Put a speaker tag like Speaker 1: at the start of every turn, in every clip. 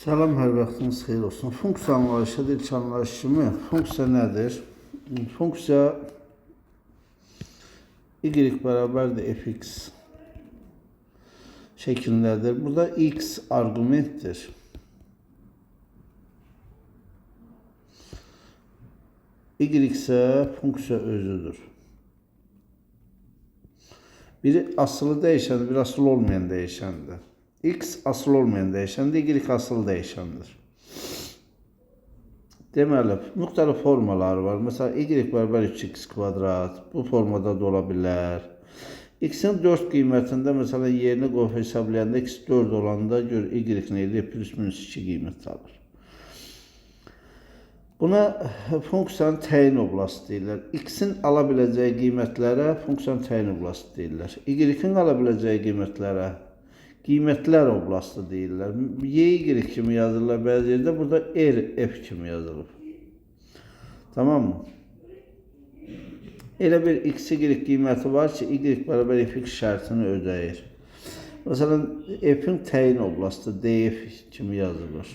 Speaker 1: Salam, hər vaxtınız xeyir olsun. Funksiya anlayışı, ilk anlayış kimi funksiya nədir? Funksiya y bərabərdir fx şəklindədir. Burada x arqumentdir. Y isə funksiya özüdür. Biri asılı dəyişəndir, biri asılı olmayan dəyişəndir. X asılı olmayan dəyişəndir, Y asılı dəyişəndir. Deməli, müxtəlif formaları var. Məsələn, Y bərabər 3x kvadrat bu formada da ola bilər. X-in 4 qiymətində, məsələn, yerini qoyub hesablayanda x 4 olanda gör Y nə eləyir? Plus minus 2 qiymət alır. Buna funksiyanın təyin oblastı deyirlər. X-in ala biləcəyi qiymətlərə funksiyanın təyin oblastı deyirlər. Y-in ala biləcəyi qiymətlərə qiymətlər oblastı deyirlər. Y, Y kimi yazırlar bəzi yerdə. Burada R, F kimi yazılıb. Tamam mı? Elə bir x, y qiyməti var ki, y bərabər fx şərtini ödəyir. Məsələn, f-in təyin oblastı df kimi yazılır.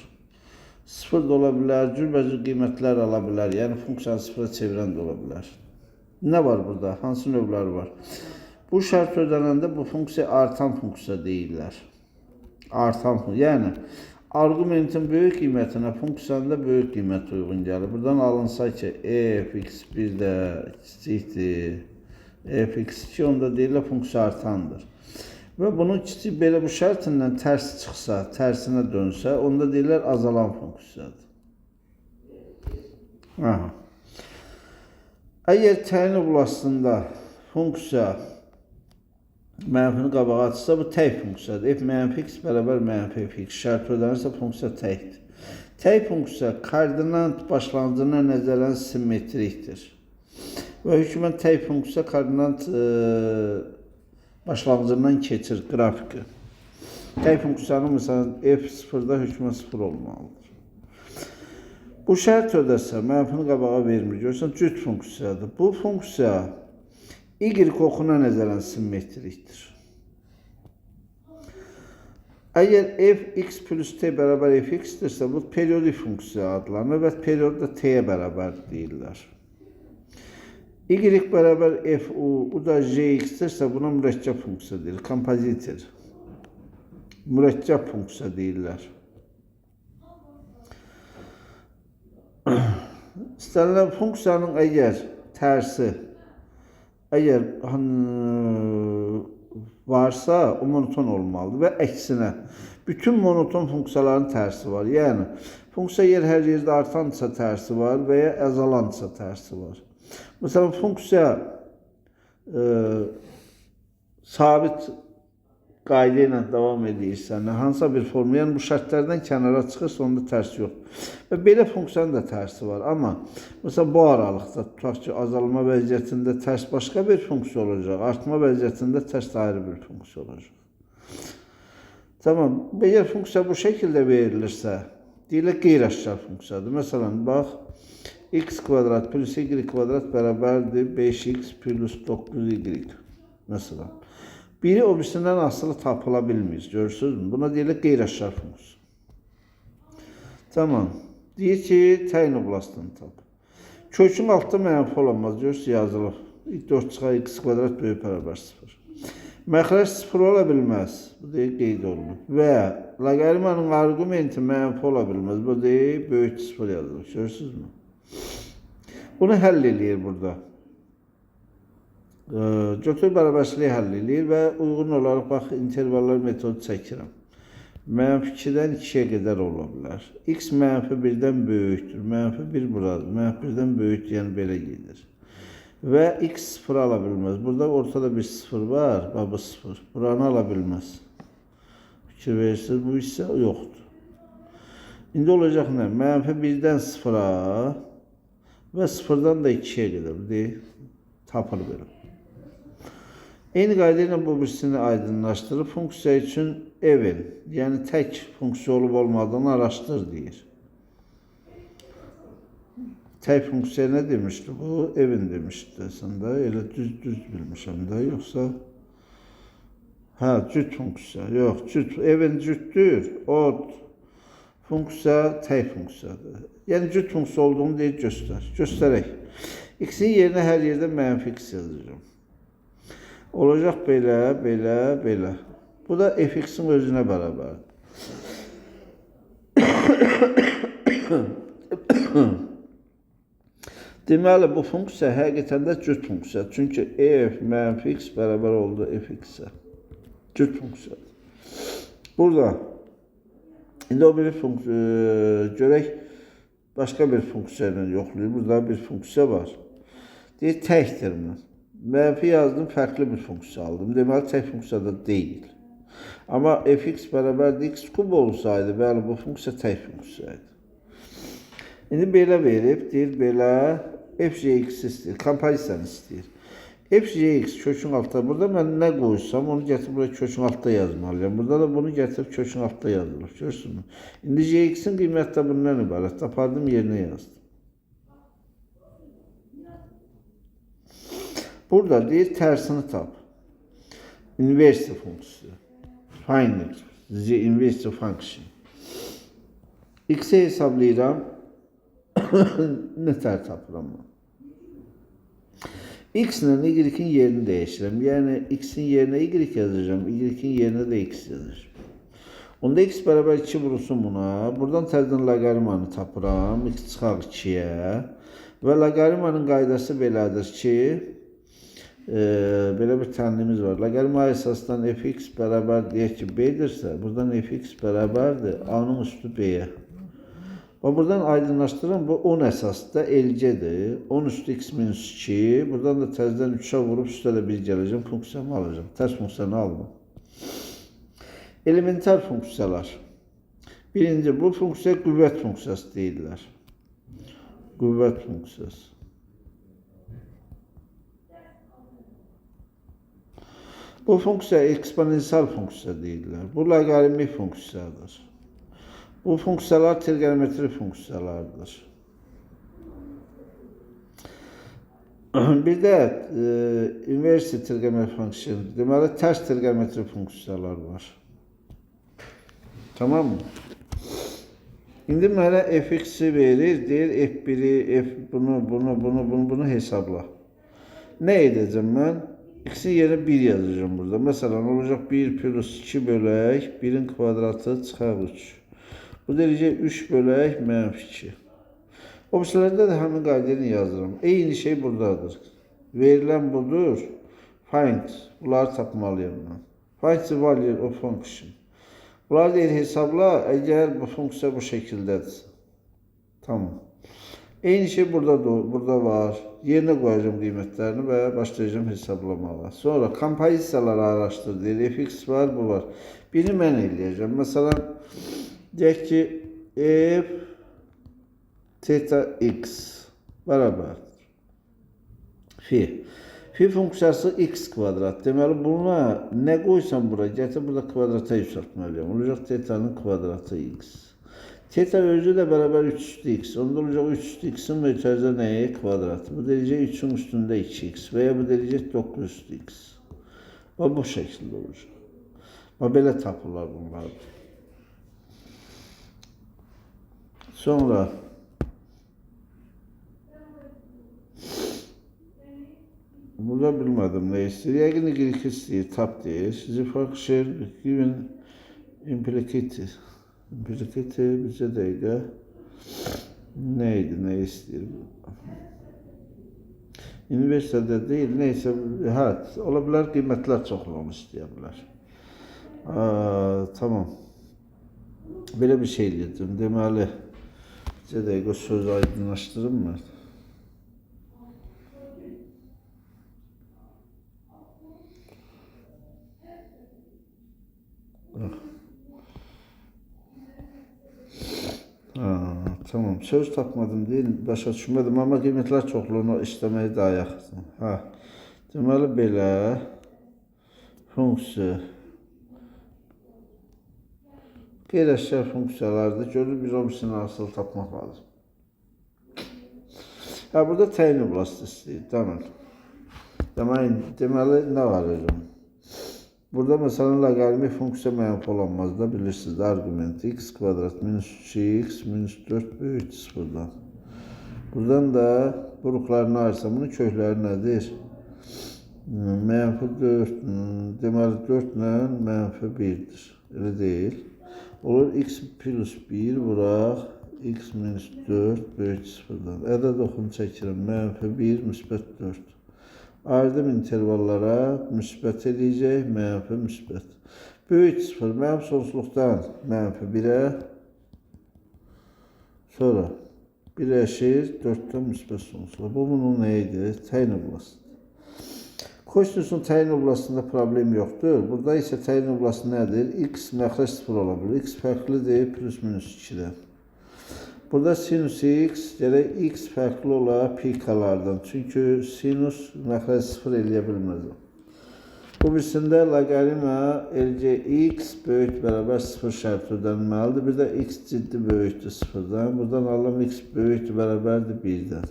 Speaker 1: Sıfır da ola bilər, cürbəcür qiymətlər ala bilər. Yəni, funksiyanı sıfıra çevirən də ola bilər. Nə var burada? Hansı növləri var? Bu şərt ödənəndə bu funksiya artan funksiya deyirlər. Artan funksiya. Yəni, arqumentin böyük qiymətinə funksiyanın da böyük qiymət uyğun gəlir. Buradan alınsa ki, f x1 də kiçikdir, f x2 onda deyirlər funksiya artandır. Və bunun kiçik belə bu şərtindən tərs çıxsa, tərsinə dönsə, onda deyirlər azalan funksiyadır. Aha. Əgər təyin oblastında funksiya mənfini qabağa atırsa, bu tək funksiyadır. F mənfi x bərabər mənfi fx şərt ödənirsə, funksiya təkdir. Tək funksiya koordinat başlanğıcına nəzərən simmetrikdir. Və hökmən tək funksiya koordinat başlanğıcından keçir qrafiki. Tək funksiyanın məsələn f sıfırda hökmən sıfır olmalıdır. Bu şərt ödəsə, mənfini qabağa vermir. Görürsən, cüt funksiyadır. Bu funksiya Y oxuna nəzərən simmetrikdir. Əgər f x plus t bərabər fx-dirsə, bu periodik funksiya adlanır və period da t-yə bərabər deyirlər. Y bərabər f u, u da gx-dirsə, buna mürəkkəb funksiya deyilir, kompozitor. Mürəkkəb funksiya deyirlər. İstənilən funksiyanın əgər tərsi, əgər varsa, o monoton olmalıdır və əksinə. Bütün monoton funksiyaların tərsi var. Yəni, funksiya yer hər yerdə artansa tərsi var və ya azalansa tərsi var. Məsələn, funksiya sabit qayda ilə davam edirsə, hansısa bir forma, yəni bu şərtlərdən kənara çıxırsa, onda tərsi yoxdur. Və belə funksiyanın da tərsi var. Amma məsələn, bu aralıqda tutaq ki, azalma vəziyyətində tərs başqa bir funksiya olacaq, artma vəziyyətində tərs ayrı bir funksiya olacaq. Tamam, əgər funksiya bu şəkildə verilirsə, deyilir qeyri-aşkar funksiyadır. Məsələn, bax, x kvadrat plus y kvadrat bərabərdir 5x plus 9y. Məsələn. Biri o birisindən asılı tapıla bilmir. Görürsünüzmü? Buna deyilir qeyri-aşkar funksiya. Tamam. Deyir ki, təyin oblastını tap. Kökün altda mənfi olamaz. Görürsünüz, yazılıb. 4 çıxa x kvadrat böyük bərabər 0. Məxrəc 0 ola bilməz. Bu deyir, qeyd olunub. Və loqaritmanın arqumenti mənfi ola bilməz. Bu deyir, böyük 0 yazılıb. Görürsünüzmü? Bunu həll eləyir burada. Götür bərabərsizliyi həll eləyir və uyğun olaraq bax, intervallar metodu çəkirəm. Mənfi 2-dən 2-yə qədər ola bilər. X mənfi 1-dən böyükdür. Mənfi 1 buradır. Mənfi 1-dən böyükdür, yəni belə gedir. Və x 0 ala bilməz. Burada ortada bir 0 var. Bax, bu 0. Buranı ala bilməz. Fikir verirsiniz, bu hissə yoxdur. İndi olacaq nə? Mənfi 1-dən 0-a və 0-dan da 2-yə qədər. Deyir, tapır belə. Eyni qayda ilə bu birisini aydınlaşdırır. Funksiya üçün even, yəni tək funksiya olub olmadığını araşdır deyir. Tək funksiya nə demişdi bu? Even demişdi əslində. Elə düz bilmişəm də, yoxsa... Hə, cüt funksiya. Yox, cüt. Even cütdür. Odd. Funksiya tək funksiyadır. Yəni cüt funksiya olduğunu deyir, göstər. Göstərək. X-in yerinə hər yerdə mənfi x yazacağım. Olacaq belə, belə, belə. Bu da fx-in özünə bərabərdir. Deməli, bu funksiya həqiqətən də cüt funksiya. Çünki f mənfi x bərabər oldu fx-ə. Cüt funksiyadır. Burada indi o bir funksiya görək başqa bir funksiya ilə yoxlayır. Burada bir funksiya var. Deyir, təkdir mi? Mənfi yazdım, fərqli bir funksiya aldım. Deməli, tək funksiya da deyil. Amma fx bərabərdir x kub olsaydı, bəli, bu funksiya tək funksiya idi. İndi belə verib, deyir belə fgx istəyir, kompozisiyanı istəyir. Fgx kökün altda, burada mən nə qoysam, onu gətirib buraya kökün altda yazmalıyam. Burada da bunu gətirib kökün altda yazılır, görürsünüz mü? İndi gx-in qiyməti də bundan ibarət. Apardım, yerinə yazdım. Burada deyir, tərsini tap. Inverse funksiya. Find the inverse function. X-i hesablayıram. Nə tər tapıram mən? X ilə Y-in yerini dəyişirəm. Yəni, X-in yerinə Y yazacağım. Y-in yerinə də X yazacağım. Onda X bərabər 2 vurulsun buna. Buradan təzədən loqaritmanı tapıram. X çıxaq 2-yə. Və loqaritmanın qaydası belədir ki, belə bir tənliyimiz var. Loqaritma əsasdan fx bərabər deyək ki, b-dirsə, buradan fx bərabərdir a-nın üstü b-yə. Və buradan aydınlaşdırıram, bu 10 əsasda LG-dir. 10 üstü x minus 2. Buradan da təzədən 3-ə vurub üstə də 1 gələcəm, funksiyamı alacağım. Tərs funksiyanı almam. Elementar funksiyalar. Birinci, bu funksiya qüvvət funksiyası deyirlər. Qüvvət funksiyası. Bu funksiya eksponensial funksiya deyirlər. Bu loqaritmik funksiyadır. Bu funksiyalar trigonometri funksiyalardır. Bir də inverse trigonometri function, deməli tərs trigonometri funksiyalar var. Tamam mı? İndi mənə fx-i verir, deyir f1-i, f bunu, bunu, bunu, bunu, bunu hesabla. Nə edəcəm mən? X-in yerinə 1 yazacağım burada. Məsələn, olacaq 1 plus 2 bölək 1-in kvadratı çıxaq 3. Bu deyəcək 3 bölək mənfi 2. O birislərdə də həmin qayda ilə yazıram. Eyni şey buradadır. Verilən budur. Find. Bunları tapmalıyam mən. Find the value of function. Bunları deyir hesabla, əgər bu funksiya bu şəkildədir. Tamam. Eyni şey burada, burada var. Yerinə qoyacağım qiymətlərini və başlayacağım hesablamağa. Sonra kompozisiyaları araşdır deyir. Fx var, bu var. Birini mən eləyəcəm. Məsələn, deyək ki, f theta x bərabərdir. Fi. Fi funksiyası x kvadrat. Deməli, buna nə qoysam bura, gətir burada kvadrata yüksəltməliyəm. Olacaq teta'nın kvadratı x. Teta özü də bərabər 3 üstü x. Onda olacaq 3 üstü x-in mötərizə nəyi? Kvadratı. Bu deyəcək 3-ün üstündə 2x və ya bu deyəcək 9 üstü x. Və bu şəkildə olacaq. Və belə tapırlar bunlar. Sonra burada bilmədim nə istəyir. Yəqin y istəyir, tap deyir. The function given implicit. Implicit bizə dəqiqə nə idi, nə istəyir? Üniversitədə deyil, neysə, hə, ola bilər qiymətlər çoxluğunu istəyə bilər. Tamam. Belə bir şey eləyəcəm. Deməli, bizə dəqiqə sözü aydınlaşdırım mı? Tamam. Söz tapmadım deyil, başa düşmədim, amma qiymətlər çoxluğunu işləməyi daha yaxın. Hə. Deməli belə funksiya qeyri-əşya funksiyalardır. Görür, biz o birisini asılı tapmaq lazım. Hə, burada təyin oblastı istəyir. Tamam. Deməli, nə var hocam? Burada məsələn loqaritmik funksiya mənfi olanmaz da bilirsiniz də arqumenti x kvadrat minus 3x minus 4 böyükdür sıfırdan. Buradan da buruqlarını ayırsam bunun kökləri nədir? Mənfi 4, deməli 4 ilə mənfi 1-dir. Elə deyil. Olur x plus 1 vuraq x minus 4 böyük sıfırdan. Ədəd oxunu çəkirəm. Mənfi 1 müsbət 4. Ayırdım intervallara müsbət eləyəcək, mənfi müsbət. Böyük sıfır, mənfi sonsuzluqdan mənfi 1-ə. Sonra birləşir 4-dən müsbət sonsuzluğa. Bu bunun nə idi? Təyin oblastı. Kosinusun təyin oblastında problem yoxdur. Burada isə təyin oblastı nədir? X məxrəc 0 ola bilir. X fərqlidir plus minus 2-dən. Burada sinus x, gərək x fərqli ola pikalardan. Çünki sinus məxrəc 0 eləyə bilməz. Bu birisində loqaritma eləcə x böyük bərabər 0 şərti ödənilməlidir. Bir də x ciddi böyükdür 0-dan. Buradan alalım x böyükdür bərabərdir 1-dən.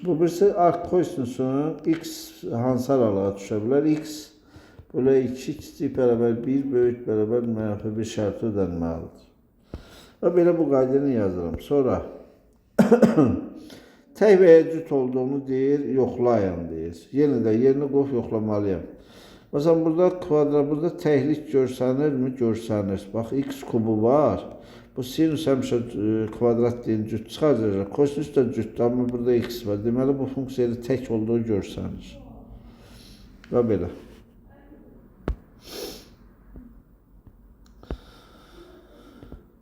Speaker 1: Bu birisi arc kosinusun x hansı aralığa düşə bilər? X belə 2 kiçik bərabər 1 böyük bərabər mənfi 1 şərti ödənilməlidir. Və belə bu qaydanı yazıram. Sonra tək və ya cüt olduğunu deyir, yoxlayın deyir. Yenə də yerini qoyub yoxlamalıyam. Məsələn, burada kvadrat, burada təklik görsənirmi? Görsənir. Bax, x kubu var. Bu sinus həmişə kvadrat deyin cüt çıxaracaq. Kosinus da cütdür, amma burada x var. Deməli, bu funksiya ilə tək olduğu görsənir. Və belə.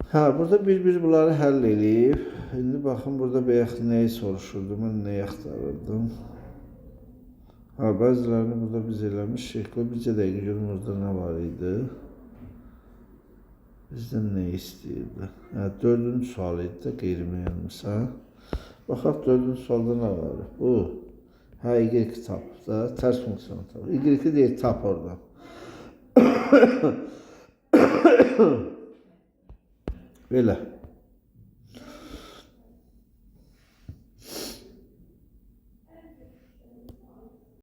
Speaker 1: Hə, burada bir-bir bunları həll eləyib. İndi baxın, burada bayaq nəyi soruşurdu, mən nəyi axtarırdım. Hə, bəzilərini burada biz eləmişik. Qoy bircə dəqiqə görüm orada nə var idi. Bizdən nə istəyirdi? Hə, dördüncü sual idi də qeyri-müəyyənmiş, hə? Baxaq, dördüncü sualda nə var? Bu, hə, y tap da, tərs funksiyanı tap. Y-i deyir, tap oradan. Belə.